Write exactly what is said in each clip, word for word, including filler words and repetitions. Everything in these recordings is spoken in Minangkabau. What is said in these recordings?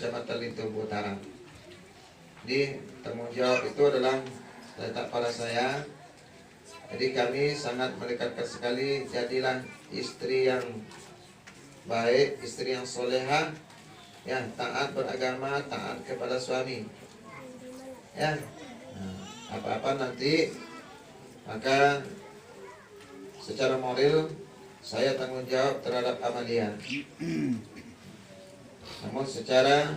Kecamatan Linto Utara. Jadi, tanggung jawab itu adalah letak pada saya. Jadi, kami sangat menekankan sekali, jadilah istri yang baik, istri yang solehah, ya, taat beragama, taat kepada suami. Ya. Nah, apa-apa nanti, maka secara moral, saya tanggung jawab terhadap Amalia. Namun secara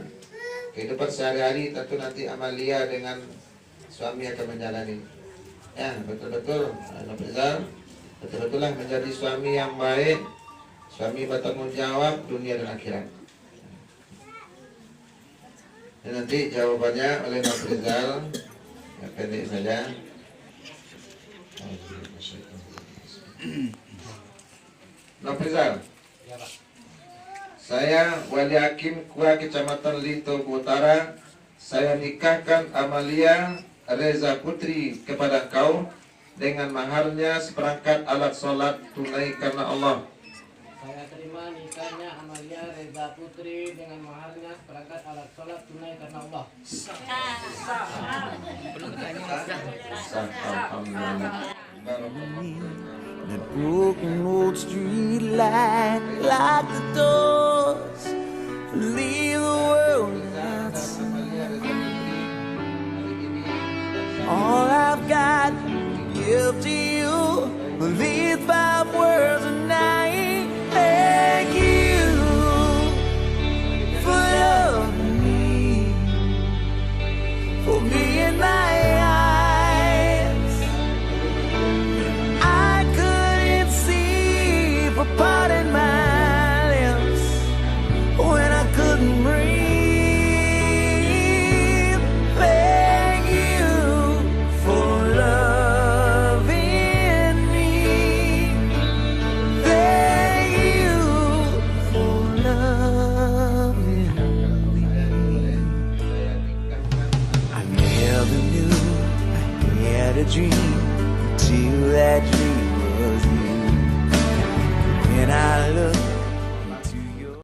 kehidupan sehari-hari, tentu nanti Amalia dengan suami akan menjalani. Ya, betul-betul, eh, Nofrizal, betul-betullah menjadi suami yang baik, suami bertanggung jawab dunia dan akhirat. Dan nanti jawabannya oleh Nofrizal, ya, pendek saja. Nofrizal, saya Wali Hakim Kua Kecamatan Linto Utara, saya nikahkan Amalia Reza Putri kepada engkau dengan maharnya seperangkat alat sholat tunai karena Allah. Saya terima nikahnya Amalia Reza Putri dengan maharnya seperangkat alat sholat tunai karena Allah. Sah, alhamdulillah. That broken old street light, lock the doors, leave the world without sound. All I've got to give to you are these five words, and I thank you for loving me, for being my eyes. I couldn't see for parting my lips when I couldn't breathe. Thank you for loving me. Thank you for loving me. I never knew I had a dream until that dream was you. When I look into your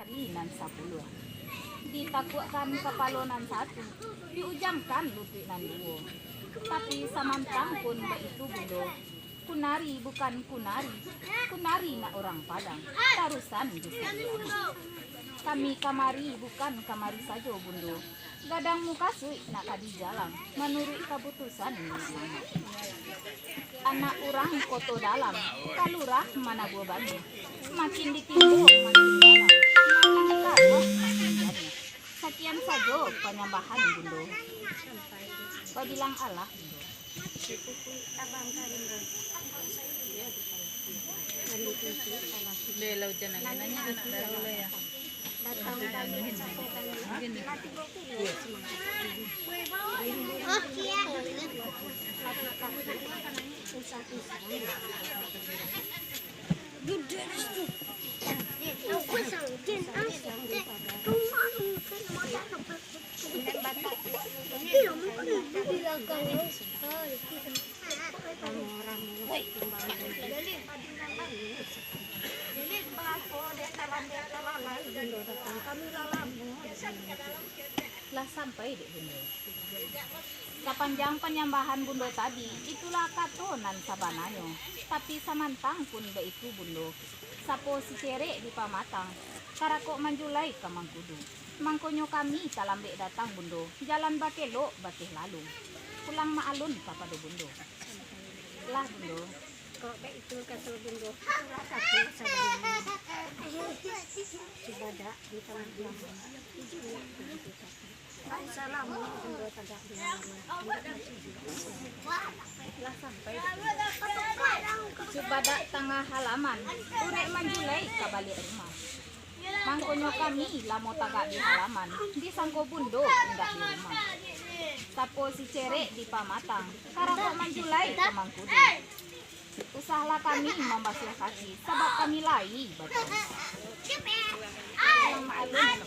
Tali nan sapuluah. Ditakuakkan kapalo nan satu, diujamkan lutuik nan duo. Tapi Samantang pun baitu, Bundo. Kunari bukan kunari, kunari nak urang Padang, tarusan di Sariah. Kami kamari bukan kamari sajo, Bundo. Gadang mukasuik nak ka dijalang, manuruik kaputusan niniak mamak. Anak urang Koto Dalam, kalurah Manabua Bani. Makin ditimbo, makin dalam, makin karuah, makin jadi. Sakian sajo panyambahan, Bundo. Babilang alah, Bundo. Lah sampai dek Bundo. Sapanjang panyambahan Bundo tadi, itulah kato nan sabananyo. Tapi samantang pun baitu, Bundo. Sapo sicerek di pamatang, karakok manjulai ka mangkudu. Mangkonyo kami talambek datang, Bundo, jalan bakelok bateh lalu. Pulang maalun kapado Bundo. Lah, Bundo. Kok baitu kato Bundo, itulah kato sabananyo. Cubadak di tangah jalan. Cubadak tangah halaman, urek manjulai ka baliak rumah. Mangkonyo kami lamo tagak di halaman, disangko Bundo indak di rumah. Sapo sicerek di pamatang, karakok manjulai ka mangkudu. Usahlah kami mambasuah kaki, sabab kami lai bacaruah. Pulang maalun.